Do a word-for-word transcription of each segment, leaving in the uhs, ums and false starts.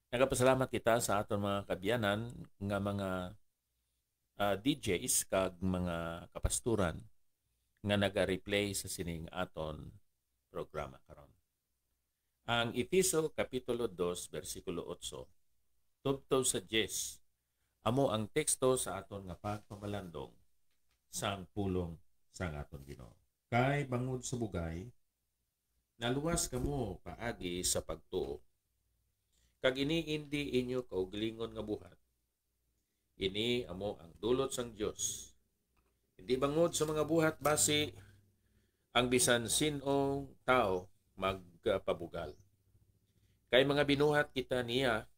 Nagapasalamat kita sa aton mga kaabyanan nga mga, ah, D Js kag mga kapasturan nga naga-replay sa sining aton programa karon. Ang Efeso Kapitulo dos, bersikulo otso, tubtob sa diyes, amo ang teksto sa aton nga pagpamalandong sang pulong sang aton Ginoo. Kay bangod sa bugay, naluwas kamo paagi sa pagtuo. Kag ini indi inyo kaugalingon nga buhat. Ini amo ang dulot sang Dios. Indi bangod sa mga buhat basi ang bisan sin-ong tawo magpabugal. Kay mga binuhat kita niya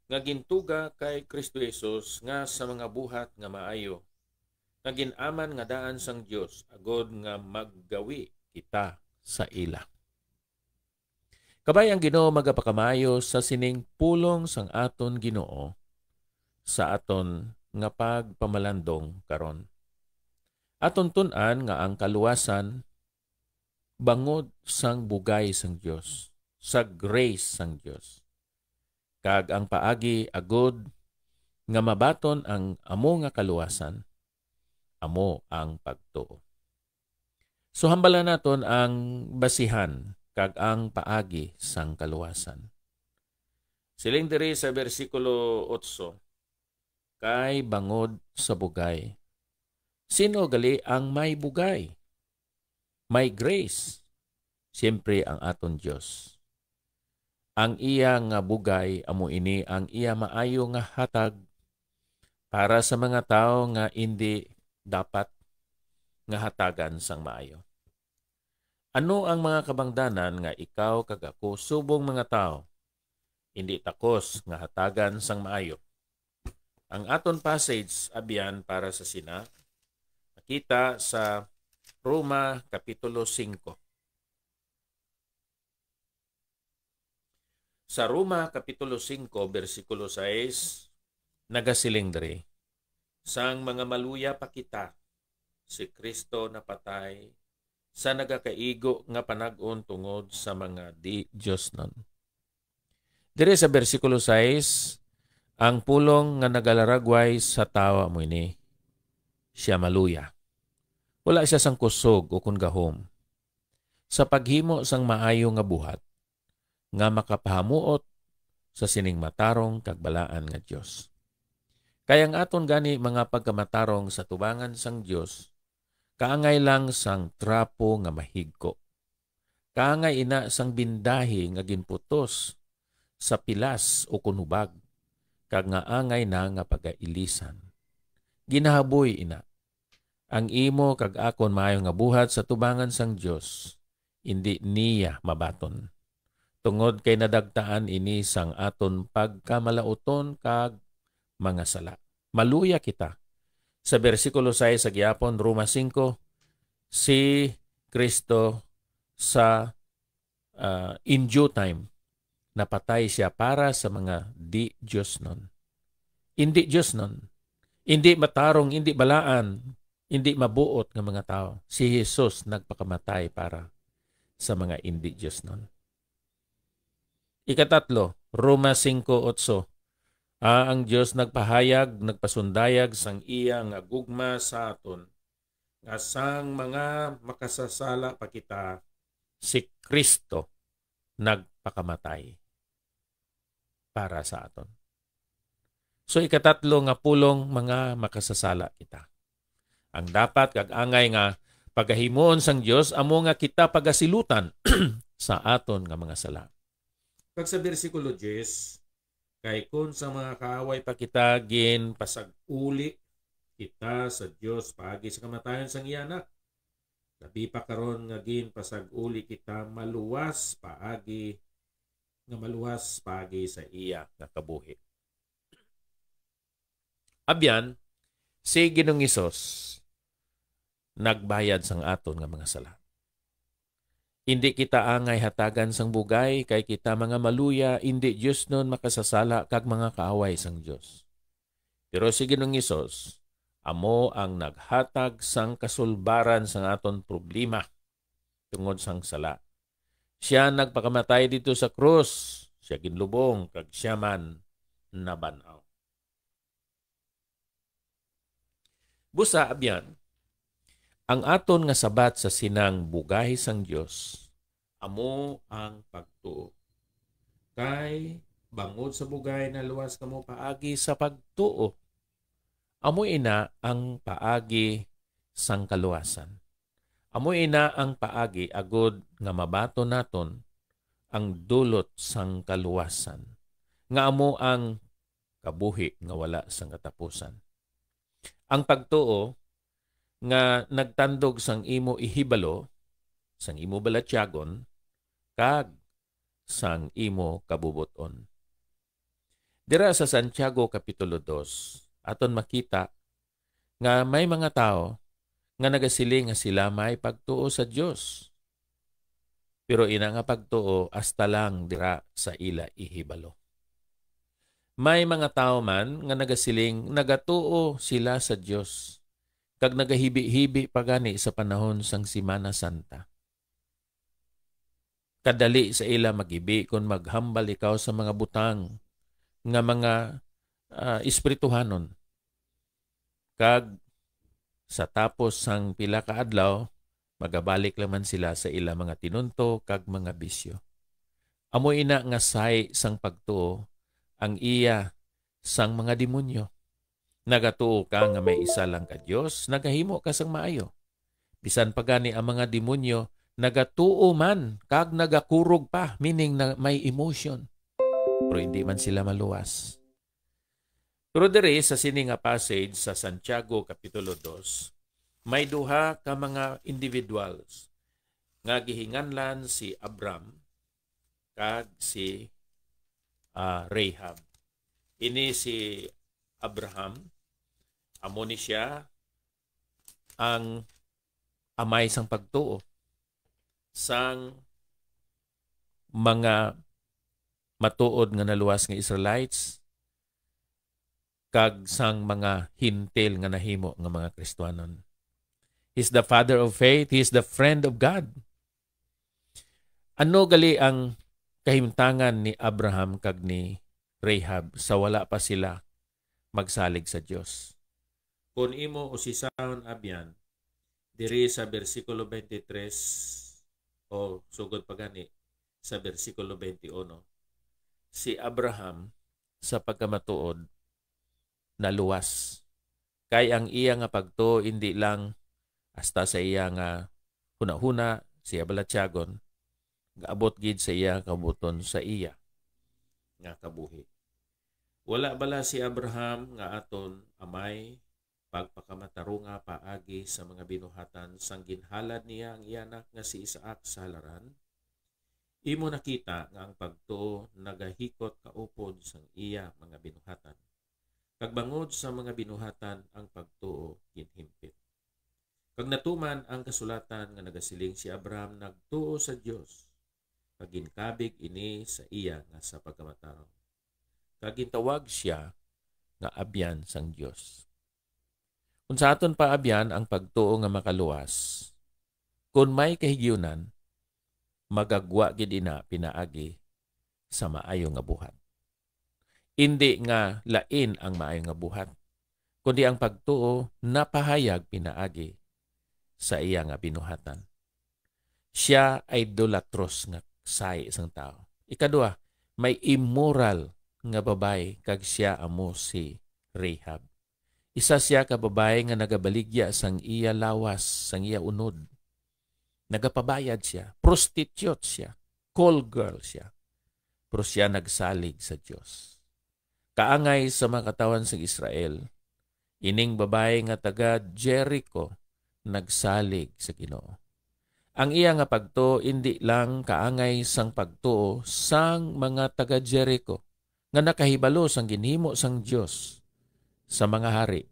nga gintuga kay Kristo Jesus nga sa mga buhat nga maayo, nga gin-aman nga daan sang Dios, agod nga maggawi kita sa ila. Kabay ang Ginoo magapakamayo sa sining pulong sang aton Ginoo sa aton nga pagpamalandong karon. Aton tun-an nga ang kaluwasan bangod sang bugay sang Dios, sa grace sang Dios, kag ang paagi agud nga mabaton ang amo nga kaluwasan, amo ang pagtuo. So, hambalan naton ang basihan kag ang paagi sang kaluwasan. Siling diri sa bersikulo otso, "Kay bangod sa bugay." Sino gali ang may bugay? May grace. Siyempre, ang aton Dios. Ang iya nga bugay amo ini ang iya maayo nga hatag para sa mga tawo nga indi dapat nga hatagan sang maayo. Ano ang mga kabangdanan nga ikaw kag ako subong mga tawo indi takos nga hatagan sang maayo? Ang aton passage abyan para sa sina makita sa Roma Kapitulo singko. Sa Roma Kapitulo singko, bersikulo sais, nagasiling diri, "Sang mga maluya pa kita, si Cristo napatay sa nagakaigo nga panag-on tungod sa mga di-diosnon." Diri sa bersikulo sais, ang pulong nga nagalaragway sa tawo amo ini, sia maluya. Wala sia sang kusog ukon gahom sa paghimo sang maayo nga buhat nga makapahamuot sa sining matarong kag balaan nga Dios. Kay ang aton gani mga pagkamatarong sa tubangan sang Dios kaangay lang sang trapo nga mahigko, kaangay ina sang bindahi nga ginputos sa pilas ukon hubag, kag nga angay na nga pagailisan. Ginahaboy ina ang imo kag akon maayo nga buhat sa tubangan sang Dios, indi niya mabaton, tungod kay nadagtaan ini sang aton pagkamalauton kag mga sala. Maluya kita. Sa bersikulo sais sa gihapon, Roma singko, si Cristo sa, ah, in due time, napatay siya para sa mga di-diosnon. Indi diosnon, indi matarong, indi balaan, indi mabuot nga mga tawo. Si Jesus nagpakamatay para sa mga indi diosnon. Ikatatlo, Roma singko otso, "Ah, ang Dios nagpahayag, nagpasundayag sang iya nga gugma sa aton, nga sang mga makasasala pa kita, si Cristo nagpakamatay para sa aton." So, ikatatlo nga pulong, mga makasasala kita. Ang dapat kag angay nga pagahimuon sang Dios amo nga kita pagasilutan sa aton nga mga sala. Kag sa bersikulo diyes, "Kay kon sa mga kaaway pa kita, ginpasag-uli kita sa Dios paagi sa kamatayon sang iya Anak. Labi pa karon nga ginpasag-uli kita maluwas paagi, nga maluwas paagi sa iya nga kabuhi." Abyan, si Ginoong Hesus nagbayad sang aton nga mga sala. Indi kita angay hatagan sang bugay, kay kita mga maluya, indi diosnon, makasasala, kag mga kaaway sang Dios. Pero si Ginoong Hesus amo ang naghatag sang kasulbaran sang aton problema tungod sang sala. Sia nagpakamatay didto sa krus Sia ginlubong, kag sia man naban-aw. Busa, abyan, ang aton nga sabat sa sinang bugay sang Dios amo ang pagtuo. Kay bangod sa bugay naluwas kamo paagi sa pagtuo. Amo ina ang paagi sang kaluwasan. Amo ina ang paagi agud nga mabaton naton ang dulot sang kaluwasan, nga amo ang kabuhi nga wala sang katapusan. Ang pagtuo nga nagtandog sang imo ihibalo, sang imo balatyagon, kag sang imo kabubot-on. Dira sa Santiago Kapitulo dos, aton makita nga may mga tawo nga nagasiling nga sila may pagtuo sa Dios, pero ina nga pagtuo hasta lang dira sa ila ihibalo. May mga tawo man nga nagasiling nagatuo sila sa Dios, kag nagahibi-hibi pa gani sa panahon sang Semana Santa. Kadali sa ila maghibi kon maghambal ikaw sa mga butang nga mga, ah, espirituhanon. Kag sa tapos sang pila ka adlaw, magabalik lang man sila sa ila mga tinunto kag mga bisyo. Amo ina nga sahi sang pagtuo ang iya sang mga demonyo. Nagatuo ka nga may isa lang ka Dios, nagahimo ka sang maayo. Bisan pa gani ang mga demonyo nagatuo man kag nagakurog pa, meaning na may emotion. Pero hindi man sila maluwas. Pero diri sa sini nga passage sa Santiago Kapitulo dos, may duha ka mga individuals nga gihinganlan si Abram kag si, ah, Rahab. Ini si Abraham, amo ni siya ang amay sang pagtuo sang mga matuod nga naluwas nga Israelites kag sang mga Hentil nga nahimo nga mga Kristiyanon. He's the father of faith. He is the friend of God. Ano gali ang kahimtangan ni Abraham kag ni Rahab sa wala pa sila magsalig sa Dios? Kon imo usisahon, abyan, diri sa bersikulo twenty-three o sugod pa gani sa bersikulo twenty-one, si Abraham sa pagkamatuod naluwas, kay ang iya nga pagtuo indi lang hasta sa iya nga hunahuna, sa iya balatyagon, gaabot gid sa iya kabuton, sa iya nga kabuhi. Wala bala si Abraham nga aton amay pagpakamatarunga paagi sa mga binuhatan sang ginhalad niya ang iya anak nga si Isaac sa halaran? Imo nakita nga ang pagtuo nagahikot kaupod sang iya mga binuhatan, kag bangod sa mga binuhatan ang pagtuo ginhimpit. Kag natuman ang kasulatan nga nagasiling si Abraham nagtuo sa Dios, kag ginkabig ini sa iya nga sa pagkamatarong, kag gintawag sia nga abyan sang Dios. Kung sa aton pa abyan ang pagtuo nga makaluwas, kon may kahigyunan, magagwa gid ina pinaagi sa maayo nga buhat. Indi nga lain ang maayo nga buhat, kundi ang pagtuo napahayag pinaagi sa iya nga binuhatan. Sia idolatros nga sahi sang tawo. Ikadua, may immoral nga babayi, kag sia amo si Rahab. Isa sia ka babayi nga nagabaligya sang iya lawas, sang iya unod. Nagapabayad sia, prostitute sia, call girl sia. Pero sia nagsalig sa Dios. Kaangay sa mga katawhan sang Israel, ining babayi nga taga Jericho nagsalig sa Ginoo. Ang iya nga pagtuo indi lang kaangay sang pagtuo sang mga taga Jericho nga nakahibalo sang ginhimo sang Dios sa mga hari.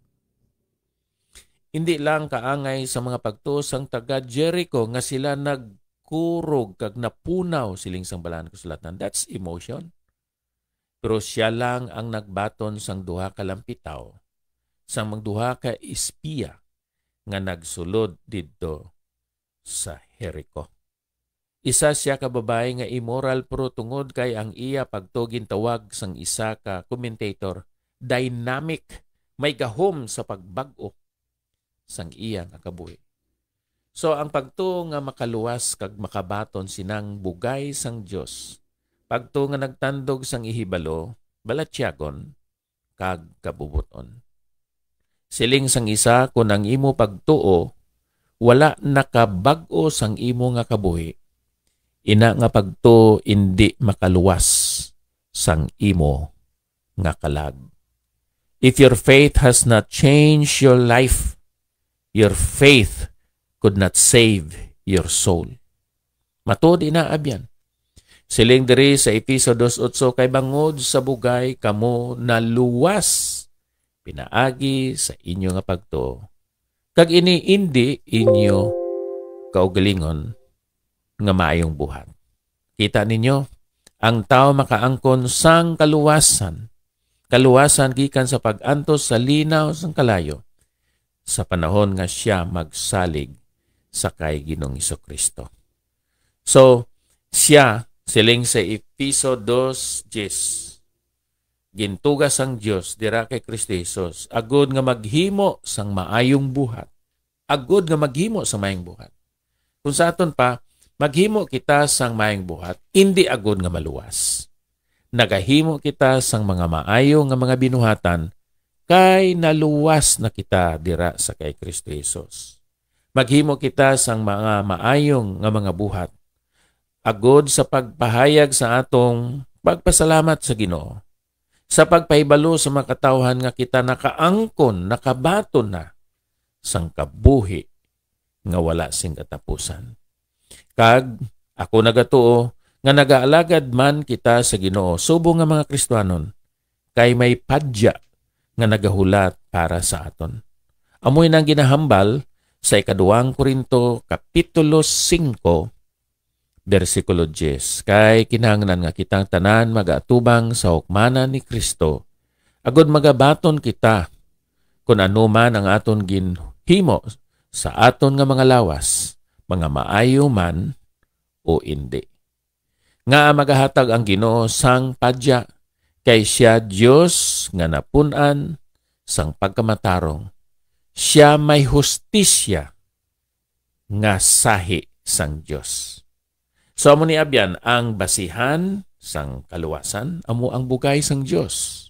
Indi lang kaangay sa mga pagtuo sang taga Jericho nga sila nagkurog kag napunaw, siling sang Balaan Kasulatan. That's emotion. Pero sia lang ang nagbaton sang duha ka lampitaw, sang mga duha ka espiya nga nagsulod didto sa Jericho. Isa sia ka babayi nga immoral, pero tungod kay ang iya pagtuo gintawag sang isa ka commentator, dynamic, may gahom sa pagbag-o sang iya nga kabuhi. So, ang pagtuo nga makaluwas kag makabaton sinang bugay sang Dios, pagtuo nga nagtandog sang ihibalo, balatyagon, kag kabubot-on. Siling sang isa, kun ang imo pagtuo wala nakabag-o sang imo nga kabuhi, ina nga pagtuo indi makaluwas sang imo nga kalag. If your faith has not changed your life, your faith could not save your soul. Matuod ina, abyan. Siling diri sa Efeso dos otso, kay bangod sa bugay kamo naluwas pinaagi sa inyo nga pagtuo, kag ini indi inyo kaugalingon nga maayong buhat. Kita ninyo, ang tawo makaangkon sang kaluwasan, kaluwasan gikan sa pag-antos sa linaw sang kalayo, sa panahon nga sia magsalig sa kay Ginoong Jesu-Cristo. So, sia, siling sa Efeso dos diyes, gintuga sang Dios dira kay Cristo Jesus, agud nga maghimo sang maayong buhat. Agud nga maghimo sang maayong buhat. Kung sa aton pa, maghimo kita sang maayong buhat, indi agud nga maluwas. Nagahimo kita sang mga maayo nga mga binuhatan, kay naluwas na kita dira sa kay Cristo Jesus. Maghimo kita sang mga maayong nga mga buhat, agud sa pagpahayag sa atong pagpasalamat sa Ginoo, sa pagpahibalo sa mga katawhan nga kita nakaangkon, nakabaton na sang kabuhi nga wala sing katapusan. Kag ako nagatuo nga nagaalagad man kita sa Ginoo subong nga mga Kristianon, kay may padya nga nagahulat para sa aton. Amoy nang ginahambal sa ikaduang Corinto, Kapitulo singko, bersikulo diyes, kay kinahanglan nga kitang tanan magaatubang sa hukmanan ni Cristo, agud magabaton kita kun ano man ang aton ginhimo sa aton nga mga lawas, mga maayo man o indi. Nga magahatag ang Ginoo sang padya, kay sia Dios nga napun-an sang pagkamatarong. Sia may hustisya nga sahi sang Dios. So, amo ni abyan, ang basihan sang kaluwasan amo ang bugay sang Dios.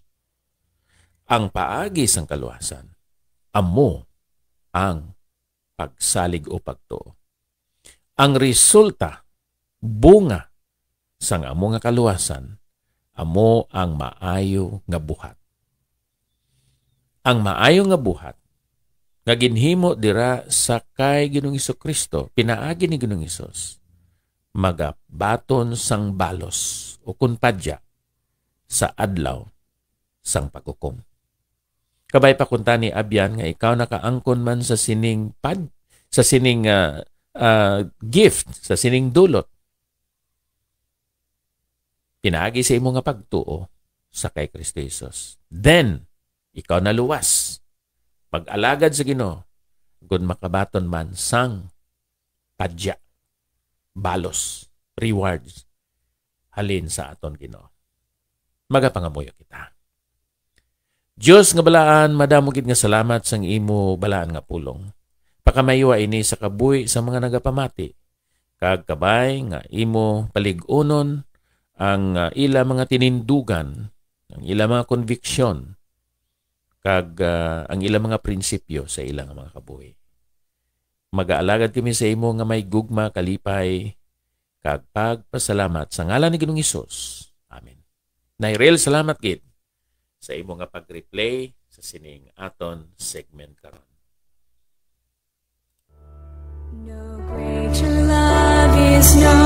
Ang paagi sang kaluwasan amo ang pagsalig o pagtuo. Ang resulta, bunga sang amo nga kaluwasan, amo ang maayo nga buhat. Ang maayo nga buhat nga ginhimo dira sa kay Ginoong Jesu-Cristo, pinaagi ni Ginoong Jesus, magabaton sang balos o kun padya sa adlaw sang paghukom. Kabay pa kuntani, abyan, nga ikaw nakaangkon man sa sining pad-, sa sining, ah, ah, gift, sa sining dulot, pinaagi sa imo nga pagtuo sa kay Cristo Jesus. Then, ikaw naluwas. Pag-alagad sa Ginoo, kun makabaton man sang padya, balos, rewards, halin sa aton Ginoo. Magapangamuyo kita. Dios nga balaan, madamo gid nga salamat sang imo balaan nga pulong. Pakamaywa ini sa kabuhi sa mga nagapamati, kag kabay nga imo palig-unon ang, ah, ila mga tinindugan, ang ila mga konviksyon, kag, ah, ang ila mga prinsipyo sa ila nga mga kabuhi. Magaalagad kami sa imo nga may gugma, kalipay, kag pagpasalamat sa ngalan ni Ginoong Hesus. Amen. Nairel, salamat gid sa imo nga pag-replay sa sining aton segment karon. No greater love is known.